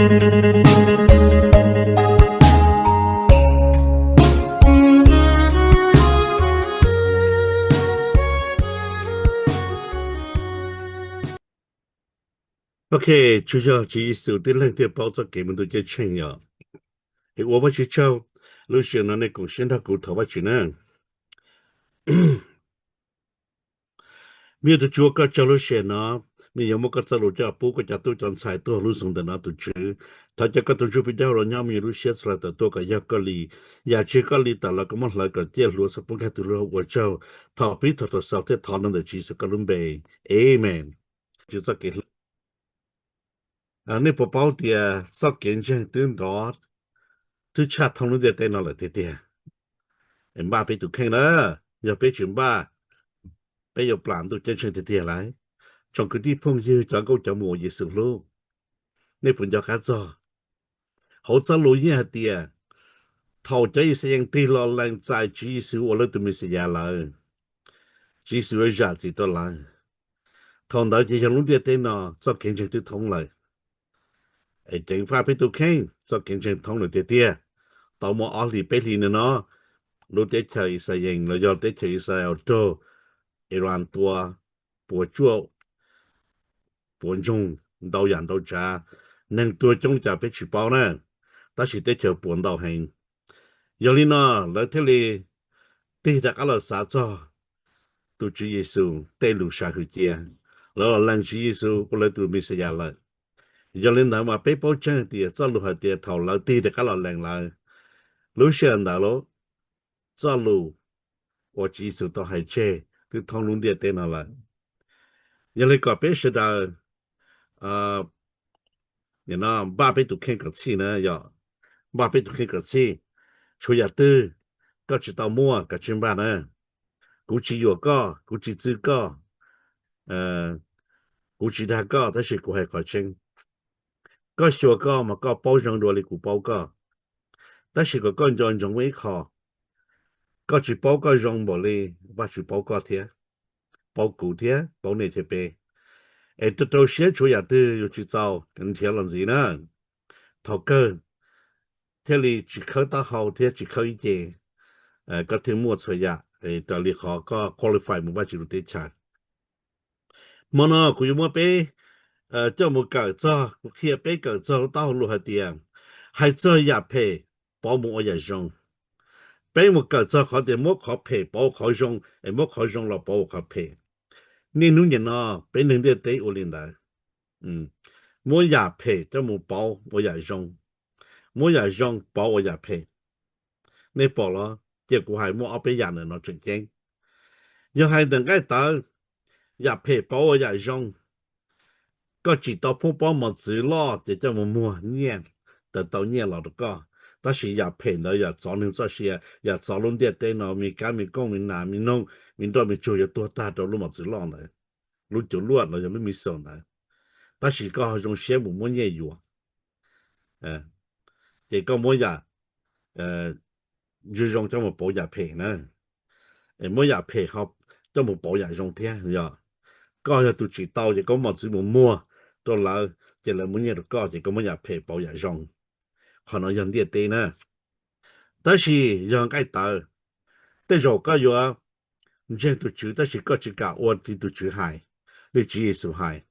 Ok, tsuas yog Tswv Yexus tib leeg thiaj paub txoj kev mus ntuj ceeb tsheej yom. Es ua Vajtswv tsaug, lub sij hawm no nej koom siab nrog kuv thov Vajtswv na. Me tus Tswv, ua koj tsaug lub sij hawm no, me yuav muab koj txoj lus coj pub koj cov tub cov ntxhais tuaj lub xyoo ntawm no tus Tswv. Thov cov koj tus ntsuj plig dawb huv los nyob me yuav lub siab txhua lawm tawm tuaj kom yog koj li, yam tsis yog koj li tawm los koj muab hlawv kom ciaj hluas xav poob kag tus lub ua tsaug. Thov pib thov tau xaus thiab thov no ntawm Tswv Yexus koj lub npe. Amen. Tswv txoj kev hlub. Nej puas paub tias txoj kev ntseeg twb nrov, twb tshaj thoob lub ntiaj teb no lawm tiag tiag? Es npaj peb tus kheej na, yog peb tsis npaj, peb yuav plam ntuj ceeb tsheej tiag tiag lauj. Tsoom kwv tij phooj ywg cov nkauj cov muam uas Yexus hlub, nej puas nco qab txog hauv txoj lus yeej hais tias thaum cov Yixalayees tig los lees txais Tswv Yexus ua lawv tus Mexiyas lawm, Tswv Yexus yuav zam txim rau lawv. Thaum ntawd ces yog lub ntiaj teb no txoj kev ntseeg twb thoob lawm. Es ceev faj peb tus kheej, txoj kev ntseeg thoob lawm tiag tiag. Tau muaj ob hlis peb hlis no no, lub teb chaws Yixalayees los yog teb chaws Israel raug Iran tua puas tsuaj puas ntsoog ntau yam ntau tsav, neeg tuag coob cas peb tsis paub na, tab sis teb chaws puas ntau heev. Yog li no lawv thiaj li tig rov qab los xav txog tus Tswv Yexus tej lus sam hwm cia, lawv los lees Tswv Yexus ua lawv tus Mexiyas lawm. Yog li ntawd mas peb paub tseeb tias txoj lus hais tias thaum lawv tig rov qab los lees lawv, lub sij hawm ntawd los txoj lus uas Tswv Yexus tau hais tseg twb thoob lub ntiaj teb no lawm. Yog li kom peb sawv daws npaj peb tus kheej kom txhij na, yog npaj peb tus kheej kom txhij. Tshuav yam twg koj tsis tau muaj koj tsis npaj na. Kuv tsis yuam koj, kuv tsis txwv koj, kuv tsis dag koj, tab sis kuv hais qhov tseeb. Koj xyuas koj mas koj paub zoo dua li kuv paub koj. Tab sis kom koj nco ntsoov ib qho, koj tsis paub koj zoo npaum li Vajtswv paub koj thiab, paub kuv thiab, paub nej thiab peb. Es rau rau siab tshuav yam twg yuav tsis txaus nrhiav los ntxiv na. Thaum kawg thiaj li tsis khawb taub hau thiab tsis khawb ib ce, koj thiaj muaj txhua yam raws li qhov koj qualify mus Vajtswv lub teb chaws. Hmo no kuv yuav muab peb coj mus kawm txog, kuv qhia peb kawm txog lub taub hau lus hais tias, hais txog yam phem pauv mus ua yam zoo. Peb mus kawm txog qhov tias muab qhov phem pauv qhov zoo, es muab qhov zoo los pauv ua qhov phem. Niaj hnub nim no peb neeg ntiaj teb ua li ntawd, muab yam phem coj mus pauv ua yam zoo, muab yam zoo pauv ua yam phem. Nej pom los, cia kuv hais muaj ob peb yam ntawm no tseem ceeb. Yog hais ntawm nqaij tawv, yam phem pauv ua yam zoo. Koj tsim tau phoob pob mos txwv loj ces coj mus muag nyiaj, tau tau nyiaj los rau koj. Tab sis yam phem ntawd yam txov neeg txoj sia, yam txov lub ntiaj teb no, me kab me kooj me nas me noog me nroj me tsuag yuav tuag tag rau lub mos txwv loj ntawd, lub cuv luaj los yog lub missile ntawd. Tab sis koj ho zoo siab mus muab nyiaj yuav, ces koj muab yam zoo zoo coj mus pauv yam phem na, muab yam phem coj mus pauv yam zoo thiab yog. Koj yog tus tsim tau ces koj muab mos txwv mus muag rau lawv ces lawv muab nyiaj rau koj ces koj muab yam phem pauv yam zoo. Qhov no yog ntiaj teb na. Tab sis yog nqaij tawv, tej zaum koj yuav ntseeg tus Tswv tab sis koj tsis kam ua li tus Tswv hais, li Tswv Yexus hais,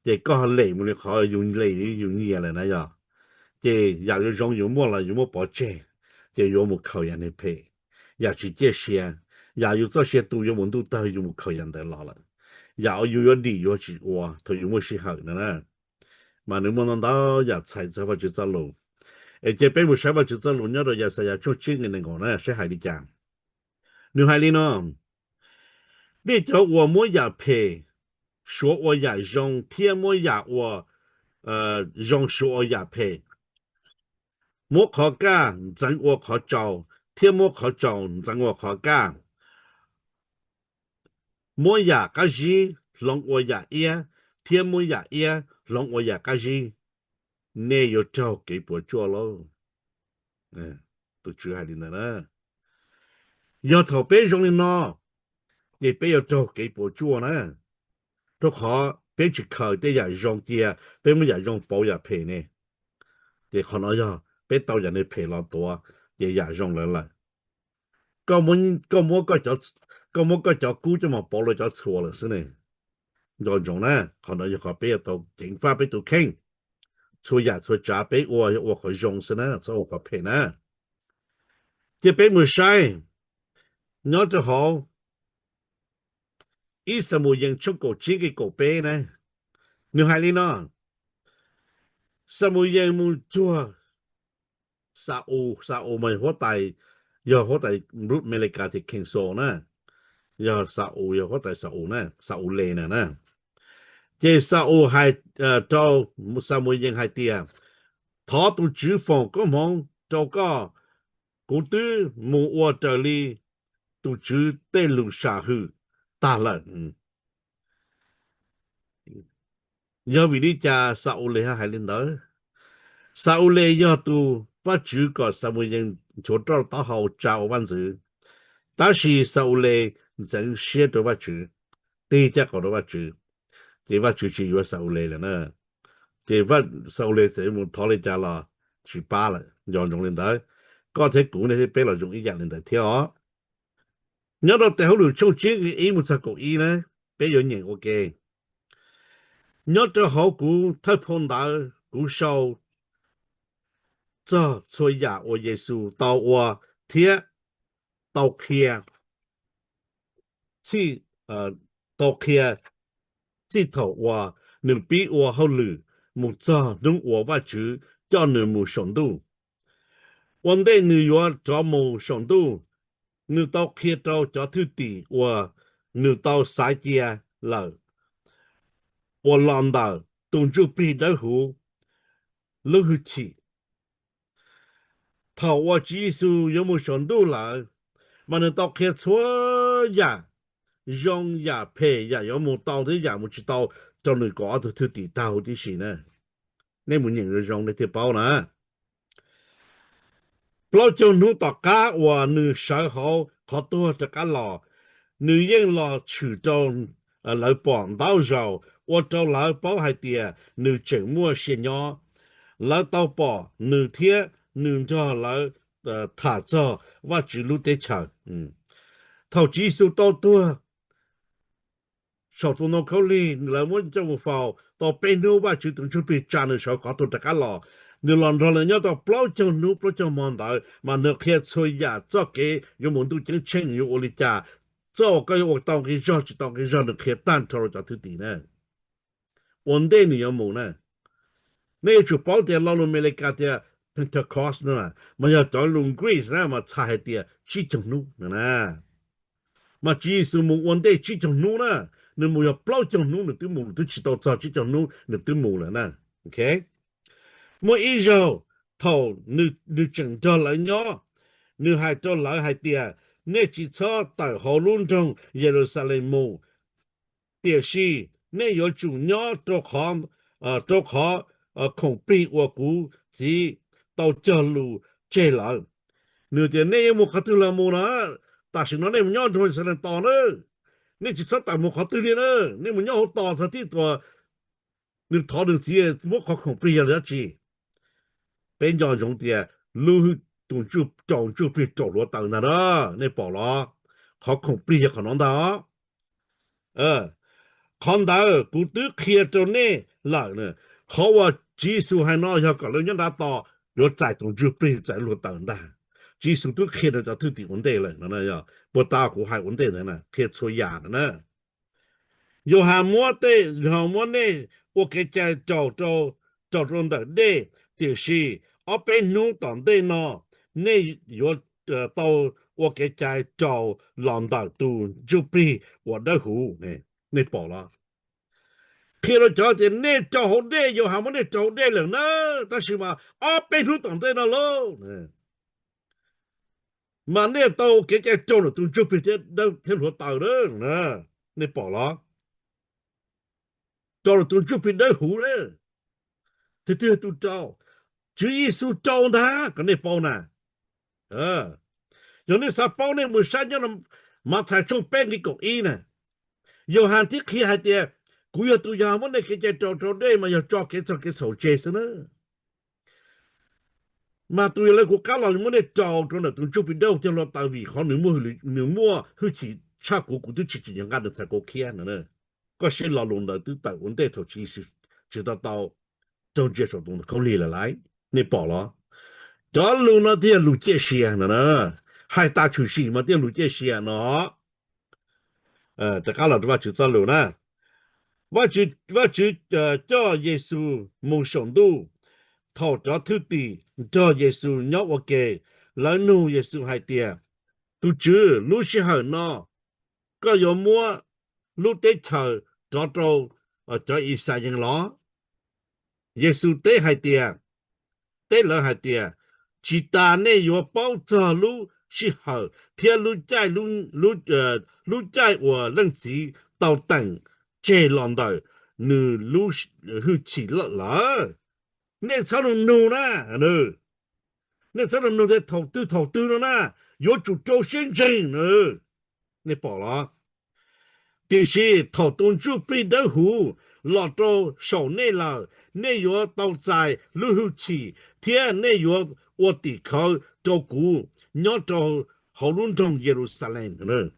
ces koj lem mus li qhov yus lem yus nyiam lawm na yog. Ces yam yuav zoo yus muaj los yus muab pov tseg, ces yuav mus khaws yam neeg phem, yam tsis ciaj sia, yam yus txoj sia tu yuav mus ntuj tawg yus mus khaws yam ntawd los lawm. Yam uas yus yuav dim yus tsis ua thaum yus muaj sij hawm no na. Mas nws muaj ntau ntau yam txhais txog Vajtswv txoj lus. Es cia peb mus saib Vajtswv txoj lus nyob rau Yaxayas tshooj tsib nqe nees nkaum na saib hais li cas. Nws hais li no: Nej cov uas muab yam phem suav ua yam zoo thiab muab yam uas zoo suav ua yam phem, muab qhov kaj ntxeev ua qhov tsaus thiab muab qhov tsaus ntxeev ua qhov kaj, muab yam qab zib hloov ua yam iab thiab muab yam iab hloov ua yam qab zib, nej yuav raug kev puas tsuaj lauj. Tus Tswv hais li ntawd na. Yog thaum peb zoo li no, ces peb yuav raug kev puas tsuaj na, rau qhov peb tsis khaws tej yam zoo cia, peb muab yam zoo pauv yam phem ne. Ces qhov no yog peb tau yam neeg phem los tuav, ces yam zoo lawv lawm. Koj muab, koj muab koj cov kub coj mus pauv luag cov txhuas lawm xwb ne. Nco ntsoov na, qhov no yog qhov peb yuav tau ceev faj peb tus kheej. Txhua yam txhua tsav peb ua yog ua qhov zoo xwb na, txhob ua qhov phem na. Ces peb mus saib nyob rau hauv ib Xamuyees tshooj kaum tsib nqe kaum peb na, nws hais li no: Xamuyees mus cuag Xa-ules, Xa-ules mas huab tais, yog huab tais Amelikas tias King Saul na, yog Xa-ules, yog huab tais Xa-ules na, Xa-ules na na. Ces Xa-ules hais rau Xamuyees hais tias, thov tus Tswv foom koob hmoov rau koj, kuv twb mus ua raws li tus Tswv tej lus sam hwm tag lawm. Yog vim li cas Xa-ules hais li ntawd? Xa-ules yog tus Vajtswv kom Xamuyees nchuav roj taub hau tsa ua vaj ntxwv, tab sis Xa-ules ntxeev siab rau Vajtswv, tig caj qaum rau Vajtswv, ces Vajtswv tsis yuav Xa-ules lawm na. Ces Xa-ules txawm mus thov li cas los tsis pab lawm. Nco ntsoov li ntawd, koj thiab kuv nej thiab peb los zoo ib yam li ntawd thiab os. Nyob rau tes hauj lwm tshooj tsib nqe ib mus txog kaum ib na, peb yuav nyeem ua ke. Nyob rau hauv kuv thawj phau ntawv kuv sau txog txhua yam uas Yexus tau ua thiab tau qhia, tau qhia txij thaum uas nws pib ua hauj lwm mus txog hnub uas Vajtswv coj nws mus saum ntuj. Ua ntej nws yuav rov mus saum ntuj, nws tau qhia rau cov thwj tim uas nws tau xaiv cia lawm uas los ntawm tus ntsuj plig dawb huv lub hwj chim. Thaum uas Tswv Yexus yuav mus saum ntuj lawm, mas nws tau qhia txhua yam zoo yam phem, yam yuav mus tau thiab yam mus tsis tau rau nws kaum ob tug thwj tim tag huv tib si na. Nej mus nyeem zoo zoo nej thiaj paub na. Plaub caug hnub tom qab uas nws sawv hauv qhov tuag rov qab los, nws yeej los tshwm rau lawv pom ntau zaus, ua rau lawv paub hais tias nws tseem muaj sia nyob. Lawv tau pom nws thiab nws nrog lawv tham txog Vajtswv lub teb chaws. Thaum Tswv Yexus tau tuag saum tus ntoo khaub lig, lawv muab coj mus faus tau peb hnub, Vajtswv tus Ntsuj Plig tsa nws sawv qhov tuag rov qab los. Nws los nrog lawv nyob tau plaub caug hnub plaub caug hmo ntawd, mas nws qhia txhua yam txoj kev yuav mus ntuj ceeb tsheej yuav ua li cas, txoj uas koj yuav ua tau nqi zog tsis tau nqi zog nws qhia tag nrho rau cov thwj tim na. Ua ntej nws yuav mus na, nej yuav tsum paub tias lo lus Amelikas tias Pentecost no, mas yog cov lus Greek na mas txhais hais tias tsib caug hnub na. Mas Tswv Yexus mus ua ntej tsib caug hnub na, nws mus yog plaub caug hnub nws twb mus, twb tsis tau txog tsib caug hnub nws twb mus lawm na. Muaj ib zaug thaum nws tseem nrog lawv nyob, nws hais rau lawv hais tias, nej tsis txhob tawm hauv lub nroog Yeluxalees mus, tiam sis nej yuav tsum nyob rau qhov khoom plig uas kuv Txiv tau cog lus tseg lawm. Nws tias nej yuav mus qhov twg los mus na, tam sim no nej mus nyob nroog Yeluxalees tos na, nej tsis txhob tawm mus qhov twg li na, nej mus nyob hauv tos txog tib tuas nws thov nws Txiv muab qhov khoom plig yog li dab tsi. Peb nco ntsoov tias lub tus ntsuj, rau ntsuj plig rau hluav taws ntag na, nej pom los? Qhov khoom plig yog qhov no ntag. Qhov ntawd kuv twb qhia rau nej lawm. Qhov uas Tswv Yexus hais no yog kom lawv nyob nrad tos yuav txais tus ntsuj plig txais hluav taws ntag. Tswv Yexus twb qhia rau cov thwj tim ua ntej lawm no, puas tas kuv hais ua ntej ntawd na, qhia txhua yam na. Yauhas muab tej, Yauhas muab nej ua kev cai raus, raus rau ntawm dej, tiam sis ob peb hnub tom ntej no nej yuav tau ua kev cai raus los ntawm tus ntsuj plig uas dawb huv. Nej pom los? Qhia rau cov tias nej raus hauv dej, Yauhas muab nej raus hauv dej lawm na, tab sis mas ob peb hnub tom ntej no lauj, mas nej tau kev cai raus ntawm tus ntsuj plig thiab hluav taws na. Nej pom los? Raus ntawm tus ntsuj plig dawb huv na. Tus twg tus raus? Tswv Yexus raus ntag, kom nej paub na. Yog nej xav paub nej mus saib nyob Mathais tshooj peb nqe kaum ib na. Yauhas thiaj qhia hais tias, kuv yog tus Yauhas muab nej kev cai raus rau dej, mas yog tso kev txog kev txhaum tseg xwb na. Mas tus yog lawv kuv qab los muab nej rau rau ntawm tus ntsuj plig dawb huv thiab hluav taws, vim qhov nws muaj hwj chim tshaj kuv, kuv twb tsis tsim nyog nqa nws txhais kaus khiab no. Koj saib lo lus ntawd twb tawm ua ntej thaum Tswv Yexus tsis tau tau raug ntsia saum tus ntoo khaub lig lawm lauj. Nej pom los? Cov lus no thiaj yog lus ciaj sia no na. Hais tas tshwm sim mas thiaj yog lus ciaj sia no. Rov qab los rau Vajtswv txoj lus na. Vajtswv, Vajtswv coj Yexus mus saum ntuj. Thaum cov thwj tim nrog Yexus nyob ua ke, lawv nug Yexus hais tias, Tus Tswv, lub sij hawm no koj yuav muab lub teb chaws rov rau cov Ixayees los? Yexus teb hais tias, teb lawv hais tias, Tsis tas nej yuav paub txog lub sij hawm thiab lub caij, lub caij uas Leej Txiv tau teem tseg los ntawm nws lub hwj chim lawm. Nej txhob nug nug na, nej txhob nug nug tias thaum twg thaum twg no na, yuav tsum rau siab ntseeg na. Nej pom los? Tiam sis thaum tus ntsuj plig dawb huv los rau saum nej lawm, nej yuav tau txais lub hwj chim thiab nej yuav ua tim khawv rau kuv nyob rau hauv lub nroog Yeluxalees.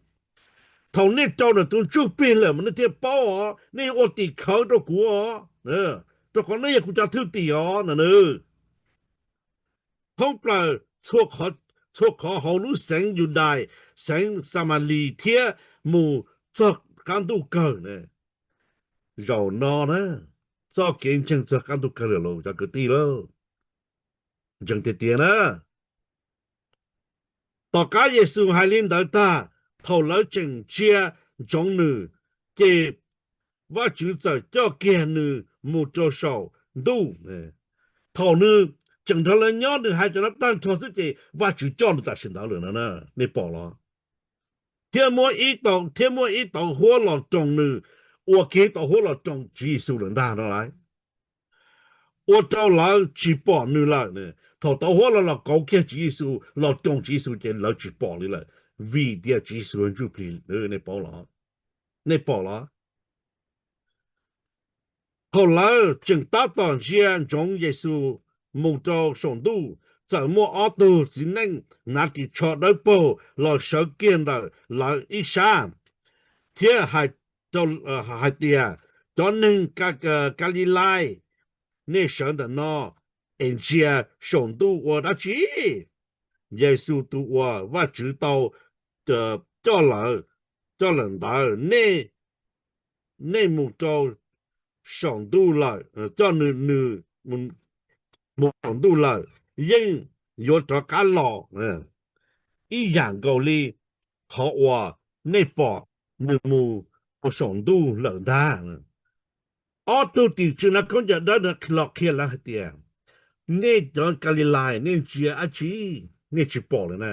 Thaum nej rau ntawm tus ntsuj plig lawm mas nej thiaj paub os, nej yuav ua tim khawv rau kuv os, rau qhov nej yog kuv cov thwj tim os no. Thoob plaws txhua qhov hauv lub xeev Yudais, xeev Xamalis thiab mus txog qab ntuj kawg. Zaum no na, txoj kev ntseeg txog qab ntuj kawg lawm los cov kwv tij lauj. Ntseeg tiag tiag na. Tom qab Yexus hais li ntawd tag, thaum lawv tseem ntsia ntsoov nws, ces Vajtswv txawm coj kiag nws mus rau saum ntuj. Thaum nws tseem nrog lawv nyob, nws hais cov no tag nrho xwb ces Vajtswv coj nws tam sim ntawd lawm no, nej pom los? Thiab muab ib tau, thiab muab ib tauv huab los roos nws, ua kiag tauv huab los roos Tswv Yexus lawm ntag no lauj. Ua rau lawv tsis pom nws lawm. Thaum tauv huab los los kauv kiag Tswv Yexus, los roos Tswv Yexus ces lawv tsis pom li lawm, vim tias Tswv Yexus ntsuj plig, nej pom los? Nej pom los? Thaum lawv tseem tab tom ntsia ntsoov Yexus mus rau saum ntuj, txawm muaj ob tug txiv neej hnav ris tsho dawb paug los sawv kiag ntawm lawv ib sab, thiab hais tias, Cov neeg Kalilais, nej sawv ntawm no es ntsia saum ntuj ua dab tsi? Yexus tus uas Vajtswv tau coj lawm, coj lawm ntawd, nej mus rau saum ntuj lawm, coj nws mus saum ntuj lawm, yeej yuav rov qab los ib yam nkaus li qhov uas nej pom nws mus rau saum ntuj lawm ntag. Ob tug tim tswv hnav khaub ncaws dawb los qhia lawv hais tias, Nej cov Kalilais, nej ntsia dab tsi? Nej tsis pom li na.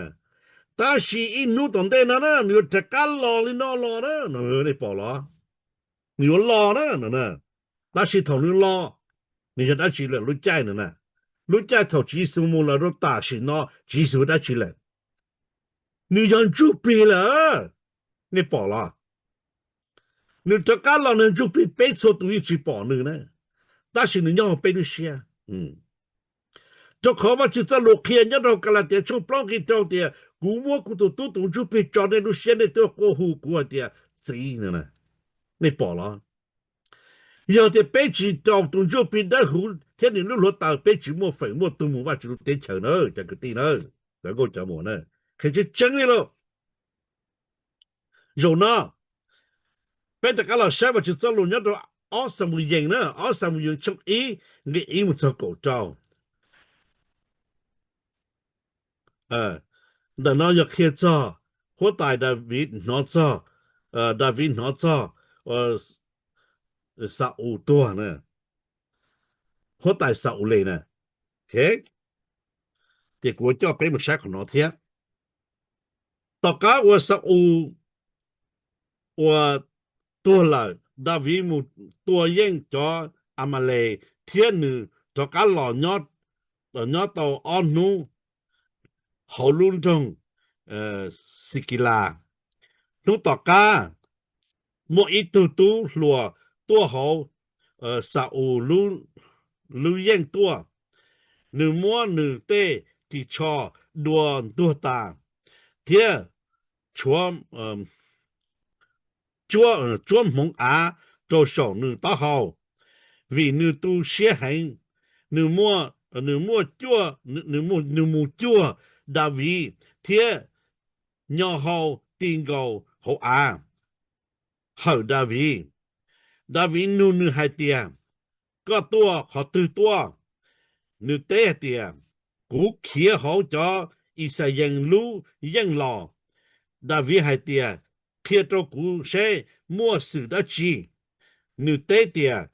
Tab sis ib hnub tom ntej no na, nws yuav rov qab los li no los na, nej pom los? Nws yuav los na no. Tab sis thaum nws los, nws yog dab tsi lawm lub caij no na? Lub caij thaum Tswv Yexus mus lawm rau tam sim no, Tswv Yexus yog dab tsi lawm? Nws yog ntsuj plig lawm. Nej pom los? Nws rov qab los nws ntsuj plig, peb txhua tus yeej tsis pom nws na, tab sis nws nyob hauv peb lub siab. Rau qhov Vajtswv txoj lus qhia nyob rau Kalatias tshooj plaub nqe rau tias, Kuv muab kuv tus tub tus ntsuj plig tso nej lub siab, nej twb quaj hu kuv hais tias, Txiv. Nej pom los? Yog tias peb tsis rau tus ntsuj plig dawb huv thiab nws lub hluav taws, peb tsis muaj feem muaj tus mus Vajtswv lub teb chaws na, cov kwv tij na, cov nkauj cov muam na. Qhia tseeb tseeb li lauj. Zaum no peb rov qab los saib Vajtswv txoj lus nyob rau ob Xamuyees na, ob Xamuyees tshooj ib nqe ib mus txog kaum rau. Ntawm no yog qhia txog huab tais Daviv hnov txog, Daviv hnov txog Xa-ules tuag na, huab tais Xa-ules na. Ces kuv coj peb mus saib qhov no thiab. Tom qab uas Xa-ules uas tuag lawm, Daviv mus tua yeej cov Amales thiab nws rov qab los nyob tau ob hnub hauv lub nroog Xikilas. Hnub tom qab muaj ib tug tub hluas tuaj hauv Xa-ules lub yeej tuaj. Nws muab nws tej ris tsho dua ntuag tas, thiab tsuab hmoov av rau saum nws taub hau, vim nws tu siab heev. Nws muaj, nws muaj cuaj, nws mus cuag Daviv thiab nyo hau ti nkaus hauv av, hawm Daviv. Daviv nug nws hais tias, Koj tuaj qhov twg tuaj? Nws teb hais tias, Kuv khiav hauv cov Yixalayees lub yeej los. Daviv hais tias, Qhia rau kuv seb muaj xwm dab tsi? Nws teb tias,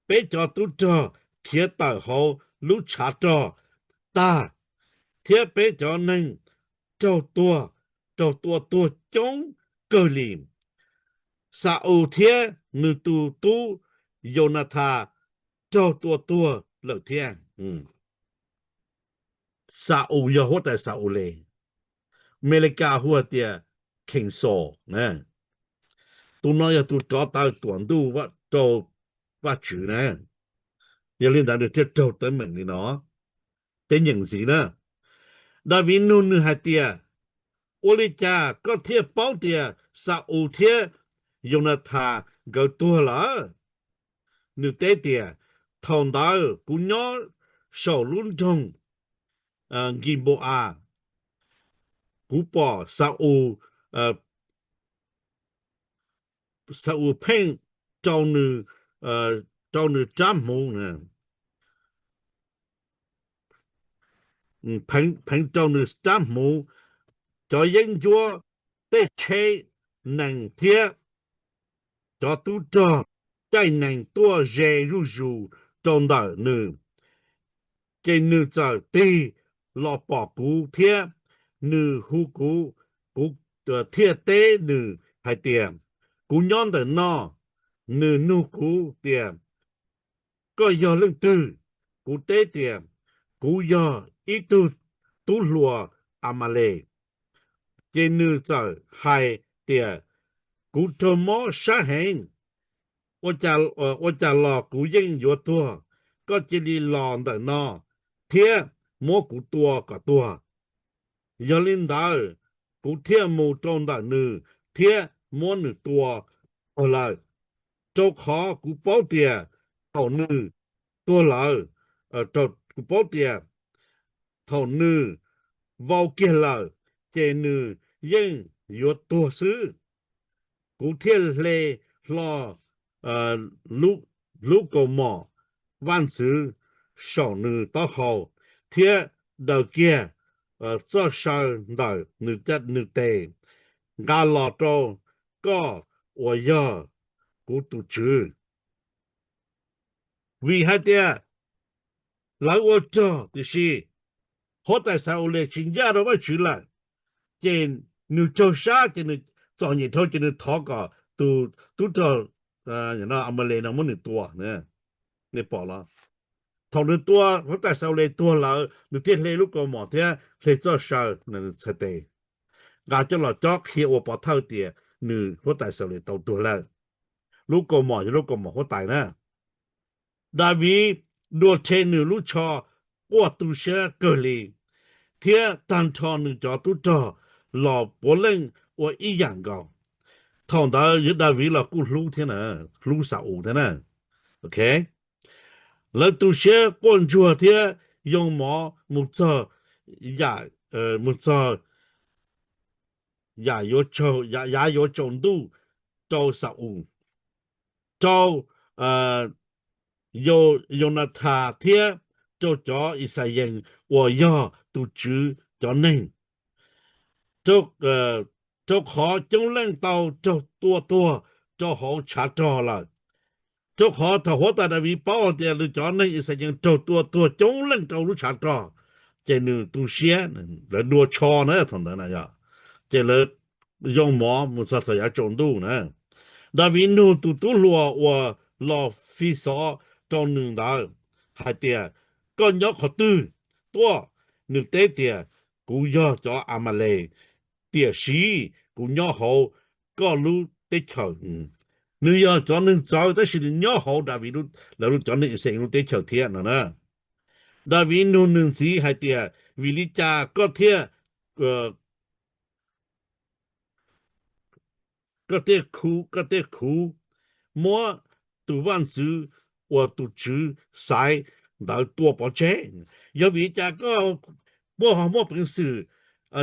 Peb cov tub rog khiav tawm hauv lub tshav rog tag, thiab peb cov neeg raug tuag, raug tua tuag coob kawg li. Xa-ules thiab nws tus tub Yaunathas raug tua tuag lawm thiab. Xa-ules yog huab tais Xa-ules, Amelikas hu hais tias King Saul na. Tus no yog tus rov taw tuam ntuj rau Vajtswv na. Yog li ntawd nws thiaj raug teeb meem li no. Peb nyeem ntxiv na. Daviv nug nws hais tias, Ua li cas koj thiaj paub tias Xa-ules thiab Yaunathas nkawd tuag lawm? Nws teb tias, Thaum ntawd kuv nyob saum lub nroog Nkinpau-as, kuv pom Xa-ules, Xa-ules pheej rau nws, rau nws rab hmuv, pheej rau nws rab hmuv, cov yeeb ncuab, tej tsheb nees thiab cov tub rog caij nees tuaj ze zuj zus rau ntawm nws. Ces nws txawm tig los pom kuv thiab nws hu kuv, kuv thiaj teb nws hais tias, Kuv nyob ntawm no. Nws nug kuv tias, Koj yog leej twg? Kuv teb tias, Kuv yog ib tug tub hluas Amales. Ces nws txawm hais tias, Kuv raug mob sab heev, ua cas los kuv yeej yuav tuag. Koj cia li los ntawm no thiab muab kuv tua kom tuag. Yog li ntawd, kuv thiaj mus rau ntawm nws thiab muab nws tua tuag lawm, rau qhov kuv paub tias thaum nws tuag lawm, kuv paub tias thaum nws vau kiag lawm, ces nws yeej yuav tuag xwb. Kuv thiaj hle hlo lub kaus mom vaj ntxwv saum nws taub hau thiab daws kiag txoj saw ntawm nws tes, nqa los rau koj uas yog kuv tus tswv. Vim hais tias lawv ua rog tiam sis huab tais Xa-ules tsis ncaj rau Vajtswv lawm, ces nws raug sab ces nws txom nyem dhau ces nws thov kom tus tub rog Amales no muab nws tua. Nej pom los, thaum nws tua huab tais Xa-ules tuag lawm, nws thiaj hle lub kaus mom thiab hle txoj saw txhais tes, nqa coj los cob qhia ua pov thawj tias nws huab tais Xa-ules tau tuag lawm. Lub kaus mom yog lub kaus mom huab tais na. Daviv dua rhe nws lub tsho quaj tu siab kawg li, thiab tag nrho nws cov tub rog los puav leej ua ib yam nkaus. Thaum ntawd Daviv los kuj hlub thiab, hlub Xa-ules thiab na. Lawv tu siab quaj ntsuag thiab yoo mov mus txog yam, mus txog yam yuav tsaus, yav yuav tsaus ntuj rau Xa-ules, rau Yaunathas thiab rau cov Yixalayees uas yog tus Tswv cov neeg, rau qhov coob leej tau raug tua tuag rau hauv tshav rog lawm. Rau qhov thaum huab tais Daviv paub hais tias nws cov neeg Yixalayees raug tua tuag coob leej rau lub tshav rog, ces nws tu siab, lawv dua tsho na thaum ntawd na yog, ces lawv yoo mov mus txog thaum yav tsaus ntuj na. Daviv nug tus tub hluas uas los fi xov rau nws ntawd hais tias, Koj nyob qhov twg tuaj? Nws teb tias, Kuv yog cov Amales, tiam sis kuv nyob hauv koj lub teb chaws. Nws yog cov neeg txawv tab sis nws nyob hauv Daviv, lawv cov neeg Yixalayees lub teb chaws thiab no na. Daviv nug nws ntxiv hais tias, vim li cas koj thiaj, koj thiaj khuv, koj thiaj khuv muab tus vaj ntxwv uas tus Tswv xaiv ntawd tua pov tseg? Yog vim li cas koj muaj, ho muaj peev xwm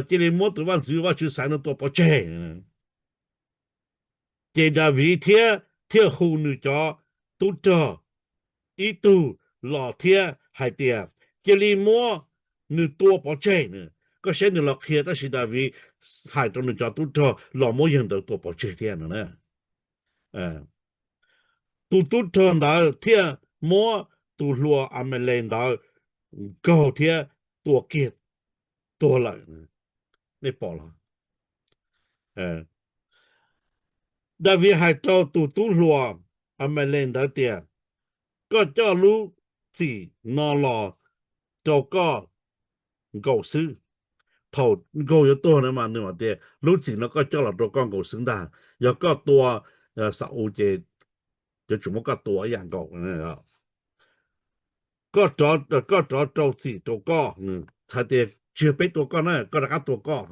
cia li muab tus vaj ntxwv Vajtswv xaiv no tua pov tseg? Ces Daviv thiab thiaj hu nws cov tub rog ib tug los thiab hais tias, cia li muab nws tua pov tseg. Koj saib nws los qhia tab sis Daviv hais rau nws cov tub rog los muab yawg ntawd tua pov tseg thiab no. Tus tub rog ntawd thiaj muab tus hluas Amales ntawd nkaug thiab tua kiag tuag lawm. Nej pom los? Daviv hais rau tus tub hluas Amales ntawd tias, koj coj lub txim no los rau koj nkaus xwb. Thaum nkaus yuav tuag no mas nws hais tias lub txim no koj coj los rau koj nkaus xwb ntag. Yog koj tua Xa-ules ces yuav tsum muab koj tua ib yam nkaus. Koj rov, koj rov rau txim rau koj, hais tias tsis yog peb tua koj na, koj rov qab tua koj.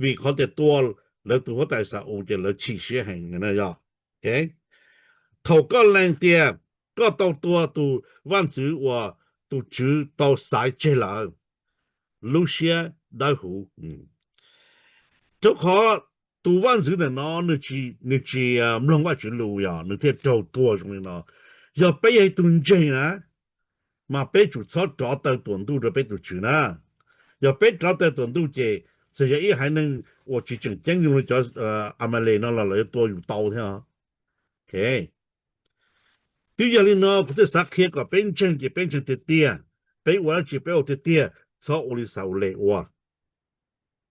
Vim qhov tias tua lawv tus huab tais Xa-ules ces lawv chim siab heev no yog. Thaum koj lees tias koj tau tua tus vaj ntxwv uas tus Tswv tau xaiv tseg lawm, lub siab dawb huv. Rau qhov tus vaj ntxwv ntawm no nws tsis mloog Vajtswv lus yog nws thiaj raug tuag zoo li no. Yog peb yog ib tug ntseeg na, mas peb tsum txhob rov taw tuam ntuj rau peb tus Tswv na. Yog peb rov taw tuam ntuj ces txawm yog ib haiv neeg uas tsis tseem ceeb zoo li cov Amales no los lawv yuav tua yus tau thiab. Twb yog li no kuv thiaj xav qhia kom peb ntseeg ces peb ntseeg tiag tiag, peb ua dab tsi peb ua tiag tiag, txhob ua li Xa-ules ua.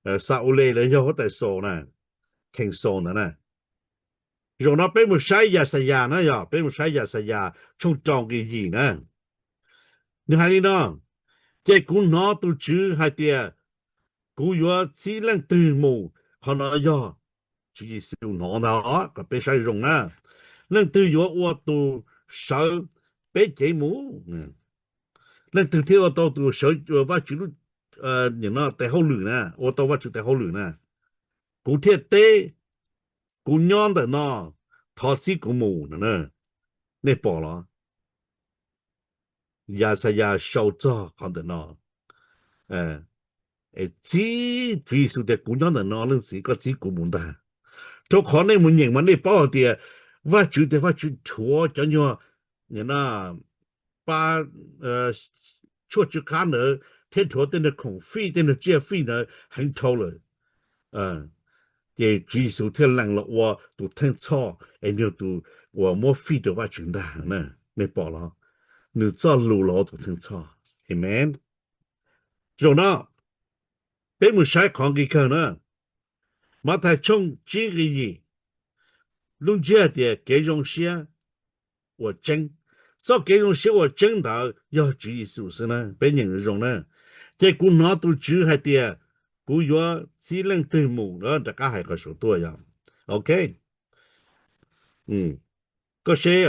Xa-ules los yog huab tais Saul na, King Saul ntawd na. Zaum no peb mus saib Yaxayas na, yog peb mus saib Yaxayas tshooj rau nqe yim na. Nws hais li no, ces kuv hnov tus Tswv hais tias, kuv yuav txib leej twg mus? Qhov no yog Tswv Yexus hnov ntag, kom peb saib zoo na. Leej twg yuav ua tus sawv peb cev mus? Leej twg thiaj ua tau tus sawv Vajtswv lub tes hauj lwm na, ua tau Vajtswv tes hauj lwm na? Kuv thiaj teb, kuv nyob ntawm no, thov txib kuv mus. Nej pom los? Yaxayas sau txog qhov ntawm no, es txib Tswv Yexus tias kuv nyob ntawm no, leej txiv koj txib kuv mus ntag. Rau qhov nej mus nyeem mas nej paub hais tias Vajtswv tias Vajtswv rhuav cov nyuag pa tshuaj tsw qab ntawd thiab rhuav tej niag khoom fij, tej niag tsiaj fij ntawd heev dhau lawm. Ces Tswv Yexus thiaj lees los ua tus theej txhoj es nws tus uas muab fij rau Vajtswv ntag. Nej pom los? Nws txoj lus los ua tus theej txhoj. Amen. Zaum no peb mus saib qhov nqi kawg na. Mathais tshooj tsib nqi yim, lub ntsiab hais tias kev zoo siab uas tseeb. Txoj kev zoo siab uas tseeb ntawd yog Tswv Yexus xwb na, peb nyeem zoo na. Ces kuv hnov tus Tswv hais tias, kuv yuav txib leej twg mus? Rov qab hais qhov saud tuaj yog. Ok. Koj seb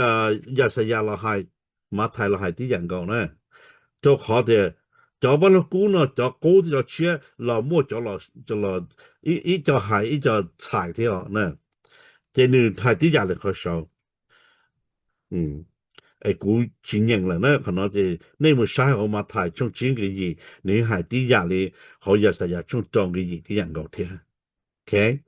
Yaxayas los hais, Mathais los hais tib yam nkaus na. Rau qhov tias cov vaj lug kub no cov qub thiab cov tshiab los muaj cov, ib co hais ib co txhais thiab os na. Ces nws hais tib yam li qhov saud. Es kuv tsis nyeem lawm na, qhov no ces nej mus saib hauv Mathais tshooj tsib nqe yim, nws hais tib yam li hauv Yaxayas tshooj rau nqe yim tib yam nkaus thiab.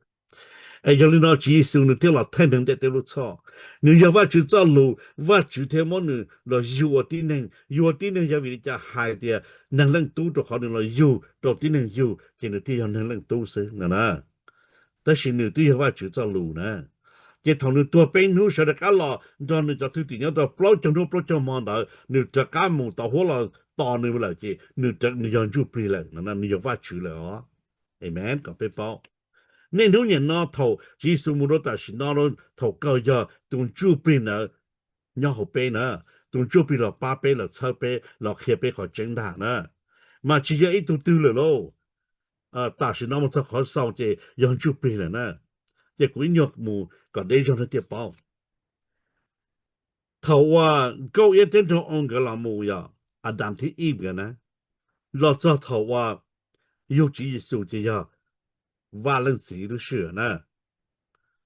Es yog li no Tswv Yexus nws thiaj los theej neeg ntiaj teb lub txhoj. Nws yog Vajtswv txoj lus, Vajtswv thiaj muab nws los yug ua tib neeg. Yug ua tib neeg yog vim li cas? Hais tias Neeg Leej Tub, rau qhov nws los yug rau tib neeg yug ces nws thiaj yog Neeg Leej Tub xwb no na. Tab sis nws twb yog Vajtswv txoj lus na. Ces thaum nws tuag peb hnub sawv rov qab los nrog nws cov thwj tim nyob tau plaub caug hnub plaub caug hmo ntawd, nws rov qab mus tau huab los tos nws lawm ces nws yog ntsuj plig lawm, nws yog Vajtswv lawm os. Amen, kom peb paub. Niaj hnub nim no thaum Tswv Yexus mus rau tam sim no, thaum kawg yog tus ntsuj plig ntawd nyob hauv peb na, tus ntsuj plig los pab peb, los txhawb peb, los qhia peb qhov tseeb ntag na. Mas tsis yog ib tug twg lawm lauj. Tam sim no mus txog qhov xaus ces yog ntsuj plig lawm na. Ces kuv ib nyuag mus kom deb zog nej thiaj paub. Thaum uas Nkauj Iab thiab Nraug Oo nkawd los mus, yog Adas thiab Iv nkawd na, los txog thaum uas yug Tswv Yexus ces yog Vaj Leej Txiv lub sij hawm na.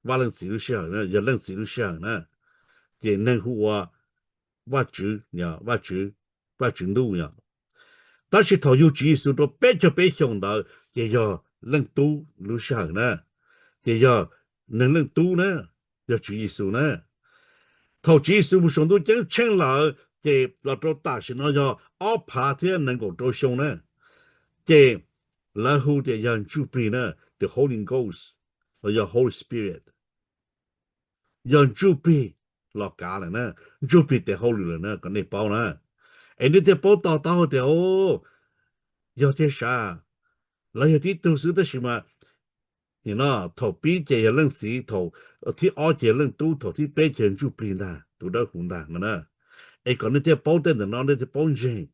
Vaj Leej Txiv lub sij hawm na, yog Leej Txiv lub sij hawm na, ces neeg hu ua Vaj Tswv, Vaj Tswv, Vaj Tswv Ntuj yog. Tab sis thaum yug Tswv Yexus rau peb caug peb xyoos ntawd ces yog Leej Tub lub sij hawm na, ces yog neeg Leej Tub na, yog Tswv Yexus na. Thaum Tswv Yexus mus saum ntuj ceeb tsheej lawm ces los rau tam sim no yog ob phav thiab nees nkaum rau xyoo na, ces lawv hu tias yog Ntsuj Plig na, the Holy Ghost, los yog Holy Spirit, yog Ntsuj Plig los kav lawm na, Ntsuj Plig tes hauj lwm lawm na, kom nej paub na. Es nej thiaj paub to taub hais tias, o, yog thiab sav, lawv yog tib tug xwb tab sis mas thaum pib ces yog Leej Txiv, thaum thib ob ces yog Leej Tub, thaum thib peb ces yog Ntsuj Plig ntag, tus dawb huv ntag no na. Es kom nej thiaj paub tej ntawm no nej thiaj paub ntseeg.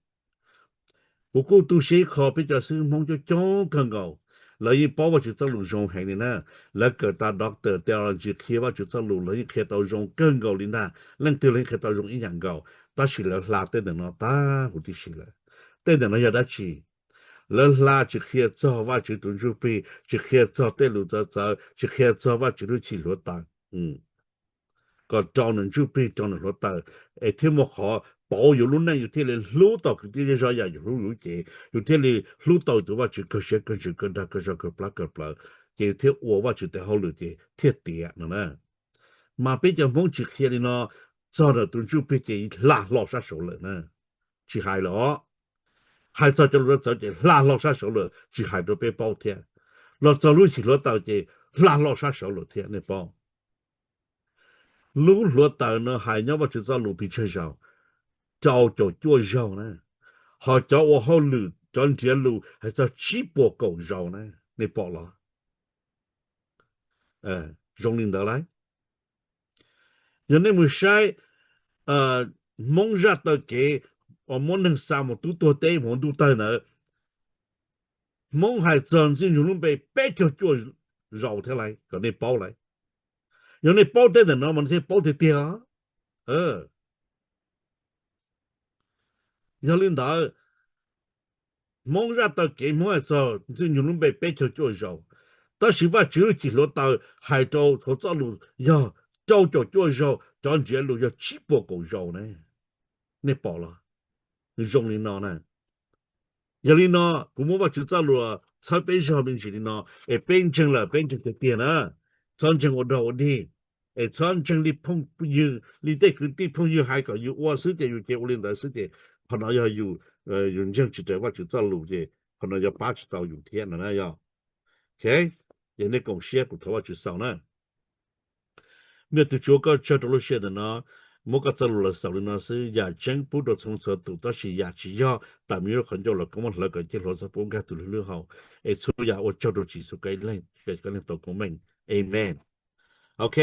Kuv kuj tu siab ib qho peb cov xib hwb Hmoob coob coob kawg nkaus, lawv yeej paub Vajtswv txoj lus zoo heev li na. Lawv kawm tas Doctor Theology qhia Vajtswv txoj lus los yeej qhia tau zoo kawg nkaus li ntag, leej twg los yeej qhia tau zoo ib yam nkaus, tab sis lawv hla tej ntawm no tag huv tib si lawm. Tej ntawm no yog dab tsi? Lawv hla tsis qhia txog Vajtswv tus Ntsuj Plig, tsis qhia txog tej lus txawv txawv, tsis qhia txog Vajtswv lub cim hluav taws, kom rau nws Ntsuj Plig, rau nws hluav taws, es thiaj muaj qhov pauv yus lub neej, yus thiaj li hlub tau kwv tij zej zog yam yus hlub yus cev, yus thiaj li hlub tau tus Vajtswv kawg siab kawg ntsws kawg dag kawg zog kawg plab kawg plawv, ces yus thiaj ua Vajtswv tes hauj lwm ces thiaj tiav no na. Mas peb cov Hmoob tsis qhia li no, txog ntawm tus Ntsuj Plig ces hla hlo sab saud lawm na, tsis hais lawm os. Hais txog cov lus txawv ces hla hlo sab saud lawm tsis hais rau peb paub thiab. Los txog lub cim hluav taws ces hla hlo sab saud lawm thiab nej paub. Lub hluav taws no hais nyob Vajtswv txoj lus pes tsawg zaus? Rau caum cuaj zaus na. Ho cov ua hauj lwm cov nrhiav lus hais txog tsib puas kaum zaus na, nej pom los? Zoo li ntawd lauj. Yog nej mus saib Hmoob zaj taw kev uas muab neeg xa mus tub tuag teb mus ntuj tawg ntawd, Hmoob hais txog Ntxwg Nyoog lub npe peb caug cuaj zaus thiab lauj, kom nej paub lauj. Yog nej paub tej ntawm no mas nej thiaj paub tiag tiag. Yog li ntawd, Hmoob zaj taw kev Hmoob hais txog Ntxwg Nyoog lub npe peb caug cuaj zaus, tab sis Vajtswv lub cim hluav taws hais rau hauv txoj lus yog rau caum cuaj zaus, cov nrhiav lus yog tsib puas kaum zaus ne. Nej pom los? Zoo li no na. Yog li no, kuv muab Vajtswv txoj lus txhawb peb zog me ntsis li no, es peb ntseeg lawm peb ntseeg tiag tiag na. Txhob ntseeg ua dog ua dig, es txhob ntseeg li phooj ywg, li tej kwv tij phooj ywg hais kom yus ua xwb ces yus ces ua li ntawd xwb ces qhov no yog yus, yus ntseeg tsis raws Vajtswv txoj lus ces qhov no yog pab tsis tau yus thiab no na yog. Ok, ces nej koom siab kuv thov Vajtswv xaus na. Me tug Tswv, koj tsaug rau lub sij hawm ntawm no, muab koj txoj lus los xaus li no xwb, yam tseeb pub rau txhua txhua tus tab sis yam tsis yog tam me nyuam qhov ncauj los koj muab hlawv kom ciaj hluav txog pub nkag tus hlwb hauv. Es txhua yam ua tsaug rau Tswv Yexus Khetos, koj Leej tau koob meej. Amen.